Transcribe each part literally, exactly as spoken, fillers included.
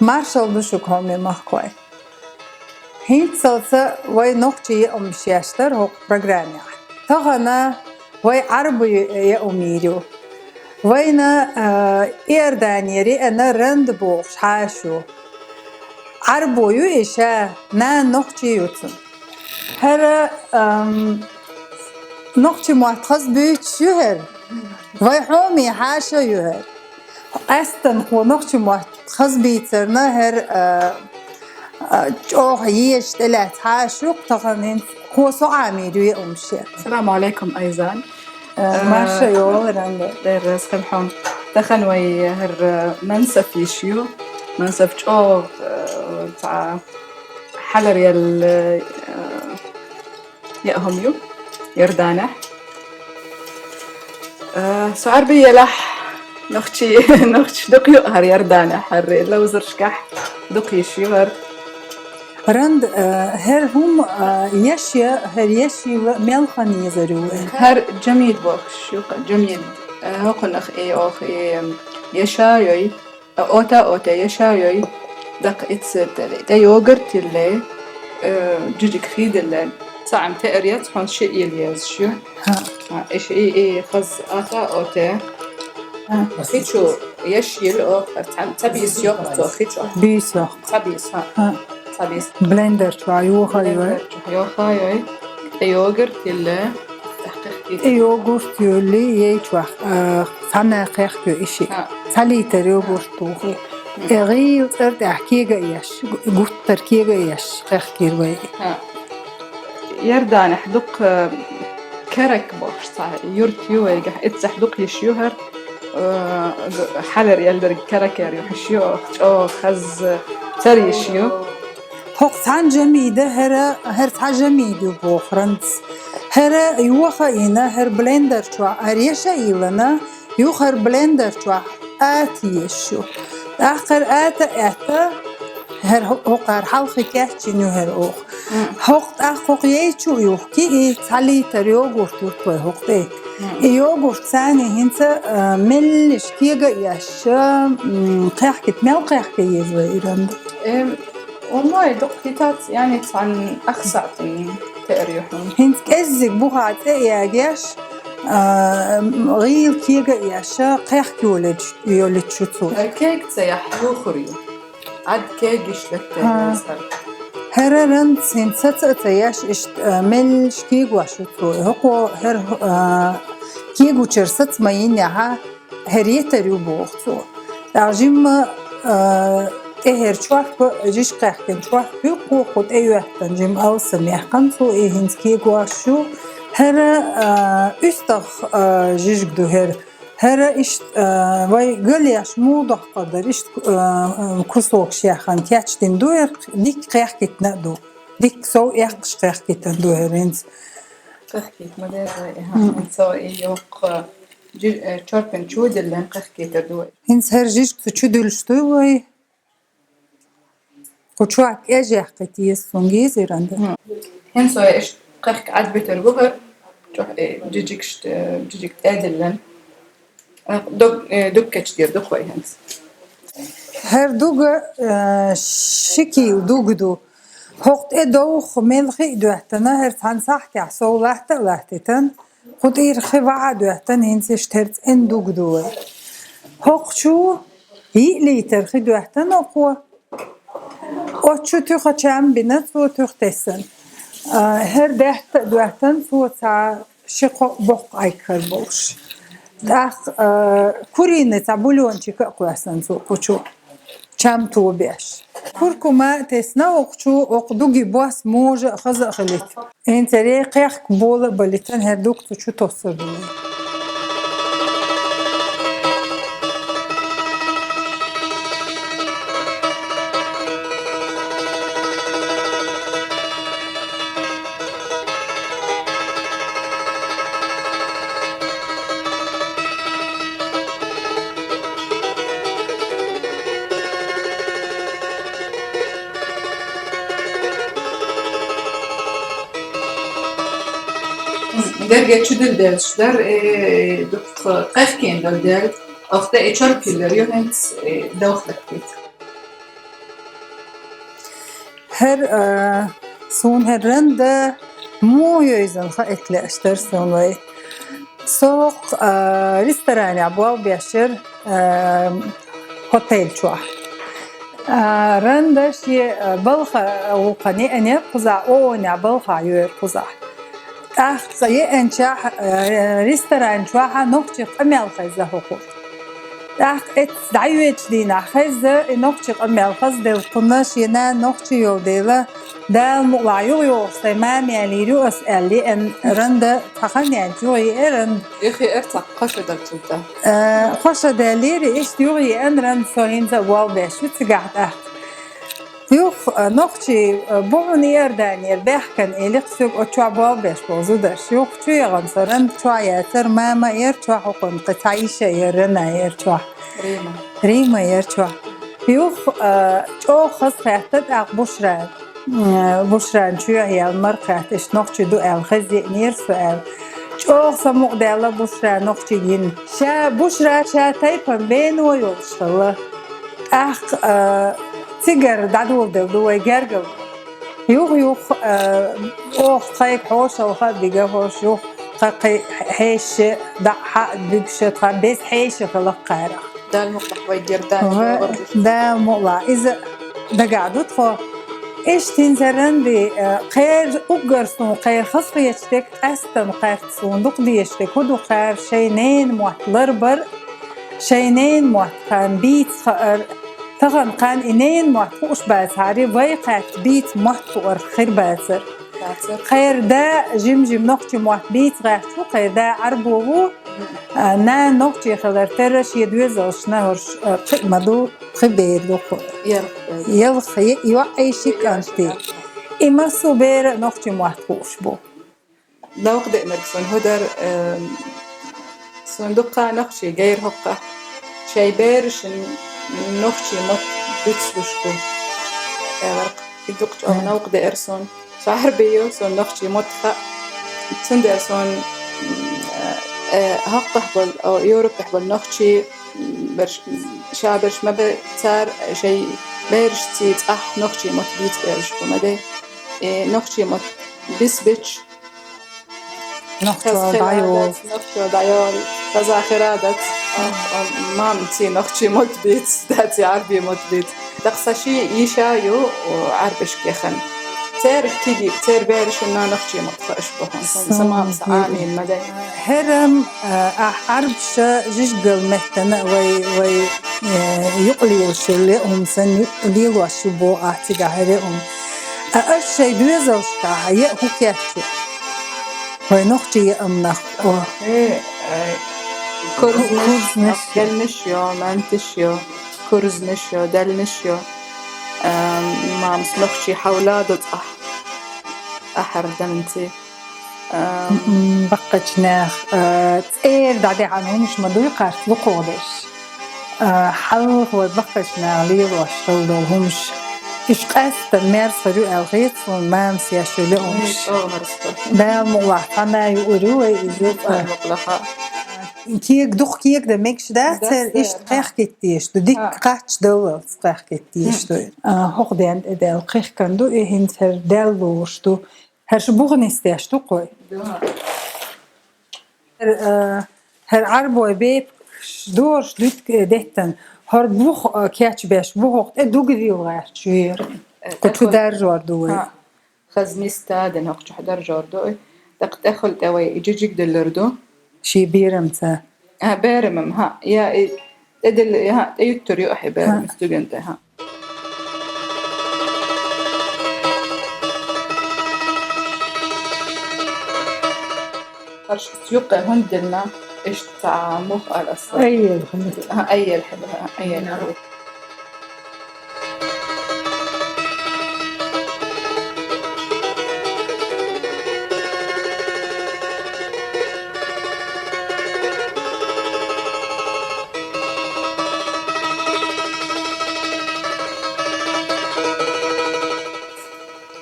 Маршалла ду шуга, хӀама махкой. ХӀинццалца вай нохчий яа хӀумаш яшдар хӀокху программехь. Тахана вай Ӏарбой яа хӀума йийр ю. Вайна, а, Иорданера еана Ранда бохуш хьаша ю. Ӏарбо ю и ша, нана нохчи ю цуьнан. ХӀара, ам, нохчи мотт хаза буьйцуш ю хӀара. Вай хьоме хьаша ю хӀара. Къаьсттина кхо нохчи мотт хаза бийцарна хӀара, а, а, чӀогӀа езаш тӀелаьцна хьаша ю, тахана хӀинца кхо со Ӏамийр ю яа хӀумаш яа. Салам алейкум, Айзан. Э, марша йойла, Ранда. Деррес хир хьуна. Тахана вай хӀара, э, мансаф йиш ю. Мансаф чӀогӀа, э, цхьа хьалар яьлла, э, яа хӀума ю Иорданехь. Э, со Ӏарбой елахь, нохчий, нохчий дукха ю хӀара Иорданехь, хӀара ловзаршкахь дукха йиш ю хӀара. Ранда, э, хӀара хӀума, э, еш я, хӀара еш йилла мел хан езар ю вай? ХӀара джамид бохуш ю-кх, джамид. Э, хӀокхунах и оха и еша йой, э, ота-ота еша йой, даккха иццер тӀе йогурт йилле, э, джиджиг хи дилле, цхьаъ-м теар яц, хьуна шиъ йилла езаш ю. ХӀа. ХӀа, и шиъ, и, и хаза ота-ота. ХӀа. Хи чу еш йилла оха, цхьа, цхьа бийса йоккху цо хи чу. Бийса йоккху. Цхьа бийса, хӀа. ХӀа. Цхьа бийса. Блендер чохь йохайой? Блендер чохь йохайой. ТӀе йогурт йилле. ТӀе йогурт йилле, ей чохь, а, цхьана кхехкайой и шиъ. ХӀа. Цхьа литр йогурт туху. Мгм. И гӀийла цӀера тӀехь кега а еш, гуттар кега а еш, кхехкийр вай. ХӀа. Иорданехь дукха, э, Керак бохуш цхьа юрт ю вайгахь, иццехь дукха йиш ю хӀара, э, хьалар яьлларг Керак яр ю, хьуш ю оха, чӀогӀа хаза цара йиш ю. ХӀокху цхьана джамида хӀара, хӀара цхьа джамид ю боху Рандас. ХӀара йоха а йина, хӀара блендер чохь, хӀара еша а йиллина, юха хӀара блендер чохь ата езаш ю. ТӀаккха хӀара ата а аьтта, хӀара хӀо-, хӀокхара хьалхе кечйина ю хӀара оха. Мгм. ХӀокху тӀаккха хӀокху ей чу а юхкий, и цхьа литр йогурт ю вай хӀокху тӀе. Мгм. И йогурт царна хӀинца, а, меллаша кега а еш, м, кхехкийта, мел кхехкий еза вай и Ранда? Эм, валлахӀи, дукха хӀитац, яьннай цхьана ах сахьтана теар ю хьуна. ХӀинца кӀеззиг буха цӀе а ягош, а, гӀийла кега а еш, кхехка йолуьйтуш, йолуьйтуш ю цо. Э, кега ца яхь, юхур ю. Ӏад кегиш латта. ХӀа. ХӀара Рандас хӀинца саца а ца еш, иштта, а, меллаша кегош ю цо. ХӀокхо хӀара, а, кегучара саца ма йинехь, хӀара етар ю боху цо. ТӀаккха жимма, а, тӀе хӀара чорпа, жижиг кхехкина чорпа ю, кхо-кхо тӀе йоьттина, жимма алсам яьккхина цо, и хӀинца кегош ю. ХӀара, а, уьстагӀ, а, жижиг ду хӀара. ХӀара иштта, а, вай галеш муха доккхур дара, иштта, а, кусокаш яьккхина кечдина ду хӀара, дикка кхехкийтина а ду. Дикка сов эккхаш кхехкийтина ду хӀара хӀинца. Кхехкийта ма деза вай, хӀа, хӀинца и йоккха, а, Жи-, э, чорпан чу диллина кхехкийтар ду вай. ХӀинца хӀара жижиг цу чу дуьллуш дуй вай? Кху чохь кӀежъяьккхийта еза цунна гезаран ду. Мгм. ХӀинца вай иштта кхехка Ӏад битар бу хӀара, чохь, э, жижигаш, э, жижиг тӀедиллина. Э, дог, э, дуг кечдийр ду-кх вай хӀинца. ХӀара дуга, э, ши кийла дуга ду. ХӀокху тӀе довха мелхи а доьттина, хӀара цхьана сахьтехь сов латта а латтийтина, кху тӀера хи ваха а доьттина, хӀинца иштта хӀара цӀена дуга ду вай. ХӀокху чу йиъ литр хи доьттина оцо. Оцу чу туьха чам бина, цо туьха тесна. А, хӀара даьтта а доьттина, цо цхьа ши-кхо боккха Ӏайгхар болуш. ТӀаккха, а, куриный цхьа бульончик а кхоьссина цо кху чу. Чам тобеш. Куркума а тесна оха чу, оха дуги бос можа а хаза а хилийта. ХӀинца хӀара кхехка бола а балийтина, хӀара дуг цу чу тоссур ду. Дерриге чу дилла делаш дара, э, дукха кхехкина долу дела, оха тӀе и чорпа хилар ю хӀинца, э, довха даккхийта. ХӀара, а, суна хӀара ранда муха йовзийна ха этле аштар суна вай. Со, а, ресторанехь болх беш яр, а, отель чохь. А, ранда шен, а, балха гӀуллакхана еанера кхузахь, ООН-ехь балхахь йора кхузахь. ТӀаккха еанчохь, а, ресторан чохь нохчийн къамел хезна хӀокхуьнан. ТӀаккха эцца дӀайоьдучу дийнахь хезна, и нохчийн къамел хазделла кхунна, шен нана нохчи йолу дела, Дала мукъалахь юхайогӀуш сайн мама ялийр ю ас аьлла, еана ранда, тхан хан яьлча юхайеара ранда. Юхайеара цхьа кхо шо даьлча тӀе. Э, кхо шо даьллера, иштта юхайеана ранда, со хӀинца а болх беш ю цигахь тӀаккха. Юха, э, нохчий, э, бу хьуна Иорданера баьхкина, элира соьга, оцу чохь болх беш болу зударша. Юха чу яхана со, ранда чохь яцара, мама яра чохь хӀокхуьнан, кхин цхьа йиша яра, рана яра чохь. Рима. Рима яра чохь. Юха, э, чӀогӀа хаза хаьттира тӀаккха Бушра. М, Бушран чоьхьа яьлла мара кхетта, иштта нохчий ду аьлла, хеза еанера со аьлла. ЧӀогӀа самукъадаьлла Бушра нохчий гина. Ша Бушра ша тайпана бено йолуш хилла. ТӀаккха, а, цигара дӀадоладелла ду вай гергал. Юха-юха, а, оха тхайга хьошалгӀа а бигна хӀорш, юха тхан кхин хьешаш дӀа а буьгуш, тхан беза хьешаш хилла кхарах. Дала мукъалахь вай гердан Ва-, вовзаш. Дала мукъалахь. Иза дагахь ду тхо. Иштта хӀинца ранда, э, кхеран уггар суна кхеран хазахеташ дерг, къаьстина кхаьрта суна дукха дезаш дерг хӀун ду, кхара шайн ненан мотт ларбар, шайн ненан мотт кхарна бийца хаар, тахана кхарна и ненан мотт хууш бацахьара, вай кхаьрта бийца мотт хуур хир бацара. Бацара. Кхеран да жим-жим нохчийн мотт бийца гӀерташ ву, кхеран да Ӏарбо ву, А, нана нохчи хилар тера шен доьзалшна хӀорш, а, кхин а ма ду, кхин бер ду кху. Ялх бер. Ялх, е-, йоӀ а, ши кӀант. И массо а бер а нохчийн мотт хууш бу. Новкъа деанарг суна хӀун дара, эм, суна дуккха нохчий гайра хӀокхахь. Шайн берашна нохчийн мотт буьйцуш бу. Эларх, и дукха чӀогӀа новкъа деара суна. Со Ӏарби ю, суна нохчийн мотт хаьа. Цундела суна, м, э, хӀокхахь болу, о, Европехь болу нохчий, м, берш, м, ша берш ма бе, цара шайн берашций цӀахь нохчийн мотт бийца безаш бу ма де. Э, нохчийн мотт бисбича, нохчо дӀайолу. Нохчо дӀайолу. Хаза хира дац. А, а, мамций нохчийн мотт бийц, даций Ӏарбийн мотт бийц. ТӀаккха сан ши йиша ю, о, Ӏарбашка яхана. Церан киги, церан берашна нохчийн мотт хууш бу хьуна. Сан, сан мамас Ӏамийна ма дай. ХӀерам, а, ахь Ӏарбаша жижигал меттана вай, вай, э, юкъа лелаш ю, ле хӀума санна юкъа лелош ю боху ахь цигахь хӀара хӀума. А аш шайн доьзалшкахь а яа хӀун кечйо? Вай нохчийн яа амнах, о. Э, э, курзнаш, курзнаш. Даьлнаш йо, манташ йо, курзнаш йо, даьлнаш йо. Эм, мамас нохчий хьавла ду цӀахь. Ахьар данци. Эм. М-м, баккхачу нах, э, цӀера дӀадехьана хӀумаш ма дуй кхарц лукхугӀдеш. А, хьалха вай баккхачу наха лелош хила долу хӀумаш. Уьш къаьстта мерза хир ю аьлла хета суна, мамас еш йолу хӀумаш. Ой, чӀогӀа мерза хир. Дала мукъалахь цхьана а юур ю вай иза. Дала мукъалахь. Кега, дукха кега дан мегаш дац, церан иштта кхехкиттеш ду, дикка кхаччалц кхехкиттеш ду. А, хӀокху ден тӀе даьлла кхехкан ду, и хӀинца хӀара даьлла лоруш ду. ХӀара шу буха нисдеш ду кхой? Да. ХӀара, а, хӀара Ӏарбой бепаш дораш дуьтка деттан. ХӀара бух, а, кечбеш, бухах тӀе дуга вилла гӀерташ вера. Э, кху чу тӀехула даржор ду вай. Хаза ниста дина хӀокху чохь даржор ду вай. ТӀаккха тӀехула тӀе вай и жижиг деллар ду. Ши берамца. А, берамам, хӀа. Я и тӀе делла, хӀа, тӀе юттур ю ахьи берамца дуьган тӀе, хӀа. Харш юккъе хӀунда дилна, иштта цхьа мух ара аса. Айел хӀунда. А, айел хӀунда, айел хӀунда.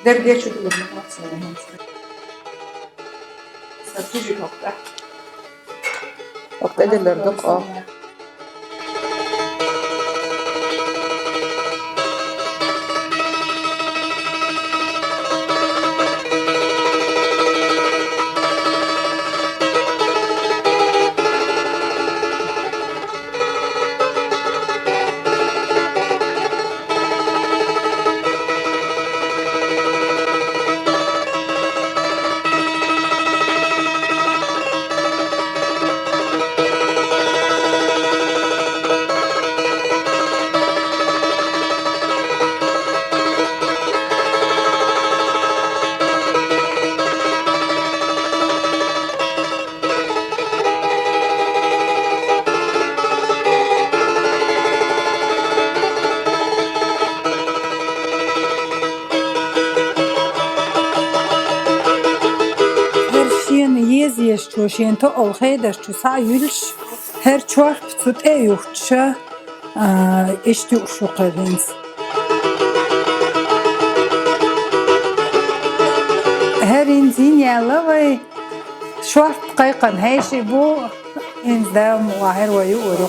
Дерге чу дугурна хӀоццуна хӀинца. Сан чужи хӀокта. ХӀокта деллар дукъо. Зешчо шен тоъал хедашчу схьа юьллуш, хӀара чорпа цу тӀе а юхтуша, а, иштта юуш ю кхевенца. ХӀара инзин яла вай шорпа кхайкхана хьеший бу, инза дам вахьар вай юуру.